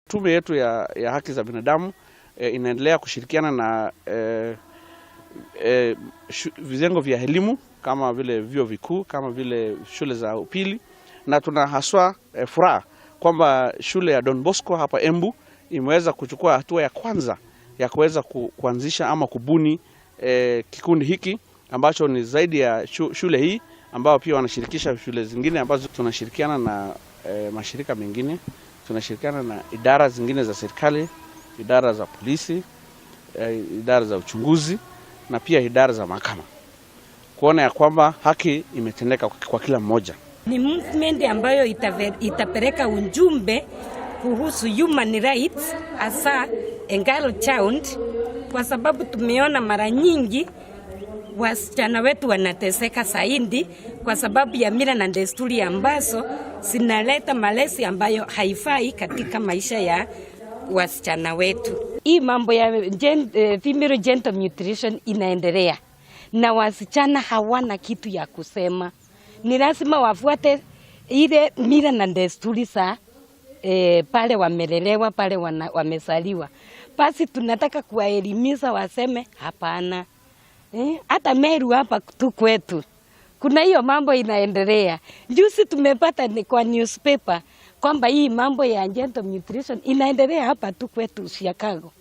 Tume yetu ya haki za binadamu inaendelea kushirikiana na vitengo vya elimu kama vile vyuo vikuu, kama vile shule za upili, na tuna haswa furaha kwamba shule ya Don Bosco hapa Embu imeweza kuchukua hatua ya kwanza ya kuweza kuanzisha ama kubuni kikundi hiki ambacho ni zaidi ya shule hii, ambao pia wanashirikisha shule zingine ambazo tunashirikiana na mashirika mengine, tunashirikiana na idara zingine za serikali, idara za polisi, idara za uchunguzi na pia idara za mahakama, kuona ya kwamba haki imetendeka kwa kila mmoja. Ni movement ambayo itapeleka ujumbe kuhusu human rights, hasa girl child, kwa sababu tumeona mara nyingi wasichana wetu wanateseka zaidi kwa sababu ya mila na desturi ambazo zinaleta malezi ambayo haifai katika maisha ya wasichana wetu. Hii mambo ya female genital mutilation inaendelea na wasichana hawana kitu ya kusema. Ni lazima wafuate ile mila na desturi za pale wamelelewa, pale wamezaliwa. Basi tunataka kuwaelimisha waseme hapana. Hata Meru hapa tu kwetu kuna hiyo mambo inaendelea. Juzi tumepata ni kwa newspaper kwamba hii mambo ya genital mutilation inaendelea hapa tu kwetu Chicago.